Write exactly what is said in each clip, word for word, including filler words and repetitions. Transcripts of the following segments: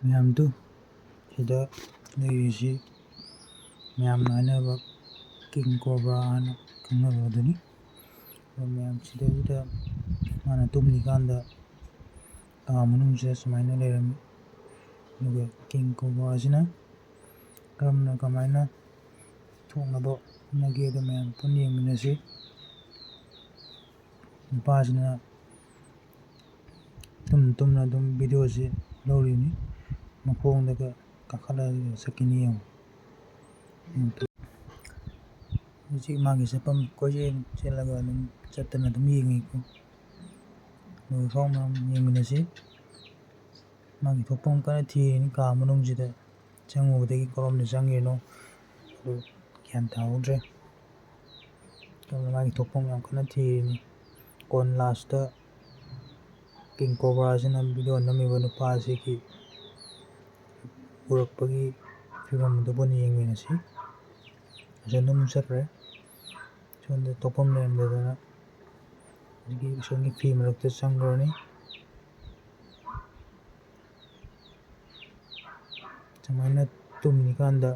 ꯃꯌꯥꯝꯗꯨ ꯁꯤꯗ ꯂꯩꯔꯤꯁꯤ ꯃꯌꯥꯝꯅ ꯍꯥꯏꯅꯕ king cobra ꯍꯥꯏꯅ ꯈꯪꯅꯕ ꯑꯗꯨꯅꯤ꯫ ꯑꯗꯣ ꯃꯌꯥꯝ ꯁꯤꯗꯩꯁꯤꯗ ꯃꯥꯅ ꯇꯨꯝꯃꯤꯀꯥꯟꯗ ꯀꯥ ꯃꯅꯨꯡꯁꯤꯗ ꯁꯨꯃꯥꯏꯅ ꯂꯩꯔꯝꯃꯤ꯫ ꯑꯗꯨꯒ king cobra ꯑꯁꯤꯅ ꯀꯔꯝꯅ, ꯀꯃꯥꯏꯅ ꯊꯣꯛꯅꯕ ꯍꯣꯠꯅꯒꯦꯗꯣ ꯃꯌꯥꯝ ꯄꯨꯟꯅ ꯌꯦꯡꯃꯤꯟꯅꯁꯤ꯫ ꯅꯨꯄꯥꯁꯤꯅ ꯇꯨꯝ ꯇꯨꯝꯅ ꯑꯗꯨꯝ video ꯁꯤ ꯂꯧꯔꯤꯅꯤ꯫ ꯃꯈꯣꯡꯗꯒ ꯀꯥꯈꯠꯂꯒ ꯆꯠꯈꯤꯅꯤ ꯌꯦꯡꯉꯨ꯫ ꯍꯧꯖꯤꯛ ꯃꯥꯒꯤ ꯆꯠꯐꯝ ꯀꯣꯏꯆꯦꯟ ꯆꯦꯜꯂꯒ ꯑꯗꯨꯝ ꯆꯠꯇꯅ ꯑꯗꯨꯝ ꯌꯦꯡꯉꯤꯀꯣ꯫ ꯂꯣꯏꯐꯥꯎ ꯃꯌꯥꯝ ꯌꯦꯡꯃꯤꯟꯅꯁꯤ꯫ ꯃꯥꯒꯤ ꯊꯣꯛꯐꯝ ꯀꯟꯅ ꯊꯤꯔꯤꯅꯤ ꯀꯥ ꯃꯅꯨꯡꯁꯤꯗ꯫ ꯆꯪꯉꯨꯕꯗꯒꯤ ꯀꯔꯣꯝꯗ ꯆꯪꯉꯤꯅꯣ ꯑꯗꯨ ꯒ꯭ꯌꯥꯟ ꯇꯥꯍꯧꯗ꯭ꯔꯦ꯫ ꯑꯗꯨꯅ ꯃꯥꯒꯤ ꯊꯣꯛꯐꯝ ꯌꯥꯝ ꯀꯟꯅ ꯊꯤꯔꯤꯅꯤ꯫ ꯀꯣꯟ last ꯇ king cobra ꯁꯤꯅ video ꯅꯝꯃꯤꯕ ꯅꯨꯄꯥ ꯑꯁꯤꯒꯤ ꯎꯔꯛꯄꯒꯤ ꯐꯤꯕꯝ ꯑꯗꯨꯕꯨ ꯌꯦꯡꯃꯤꯟꯅꯁꯤ꯫ ꯑꯁꯣꯝꯗ ꯑꯃꯨꯛ ꯆꯠꯈ꯭ꯔꯦ꯫ ꯁꯣꯝꯗ ꯊꯣꯛꯐꯝ ꯂꯩꯔꯝꯗꯗꯅ ꯍꯧꯖꯤꯛꯀꯤ ꯑꯁꯣꯝꯒꯤ ꯐꯤ ꯃꯔꯛꯇ ꯆꯪꯈ꯭ꯔꯅꯤ꯫ ꯁꯨꯃꯥꯏꯅ ꯇꯨꯝꯃꯤꯀꯥꯟꯗ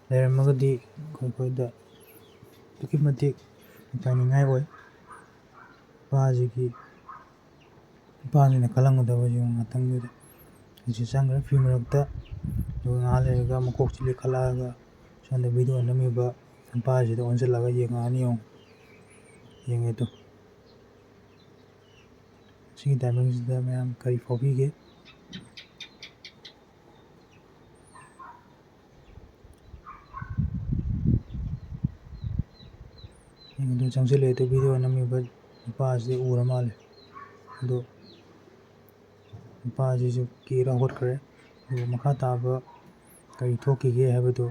ꯂꯩꯔꯝꯃꯒꯗꯤ ꯑꯩꯈꯣꯏꯗ ꯑꯗꯨꯛꯀꯤ ꯃꯇꯤꯛ ꯏꯀꯥꯏꯅꯤꯡꯉꯥꯏ ꯑꯣꯏ꯫ ꯅꯨꯄꯥꯁꯤꯒꯤ, ꯅꯨꯄꯥꯁꯤꯅ ꯈꯜꯂꯝꯒꯗꯕꯁꯦ ꯉꯥꯛꯇꯪꯗꯨꯗ꯫ ꯍꯧꯖꯤꯛ ꯆꯪꯈ꯭ꯔꯦ ꯐꯤ ꯃꯔꯛꯇ꯫ ꯑꯗꯨꯒ ꯉꯥꯏꯍꯥꯛ ꯂꯩꯔꯒ ꯃꯀꯣꯛꯁꯤ ꯂꯦꯛꯈꯠꯂꯛꯑꯒ ꯁꯣꯝꯗ video ꯅꯝꯃꯤꯕ ꯅꯨꯄꯥꯁꯤꯗ ꯑꯣꯟꯁꯤꯜꯂꯒ ꯌꯦꯡꯉꯛꯑꯅꯤ꯫ ꯌꯦꯡꯉꯨ, ꯌꯦꯡꯉꯦ ꯑꯗꯣ꯫ ꯁꯤꯒꯤ timing ꯁꯤꯗ ꯃꯌꯥꯝ ꯀꯔꯤ ꯐꯥꯎꯕꯤꯒꯦ? ꯑꯗꯨ ꯆꯪꯁꯤꯜꯂꯛꯑꯦ꯫ ꯑꯗꯨ video ꯅꯝꯃꯤꯕ ꯅꯨꯄꯥꯁꯤꯗꯤ ꯎꯔ ꯃꯥꯜꯂꯦ꯫ ꯑꯗꯨ ꯅꯨꯄꯥꯁꯤꯁꯨ ꯀꯤꯔ ꯍꯧꯒꯠꯈ꯭ꯔꯦ꯫ ꯑꯗꯨꯒ ꯃꯈꯥ ꯇꯥꯕ ꯀꯔꯤ ꯊꯣꯛꯈꯤꯒꯦ ꯍꯥꯏꯕꯗꯨ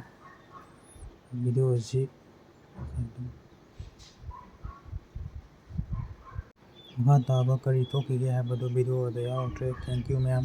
video ꯑꯁꯤ ꯃꯈꯥ ꯇꯥꯕ ꯀꯔꯤ ꯊꯣꯛꯈꯤꯒꯦ ꯍꯥꯏꯕꯗꯨ video ꯗ ꯌꯥꯎꯔꯛꯇ꯭ꯔꯦ꯫ Thank you ꯃꯌꯥꯝ꯫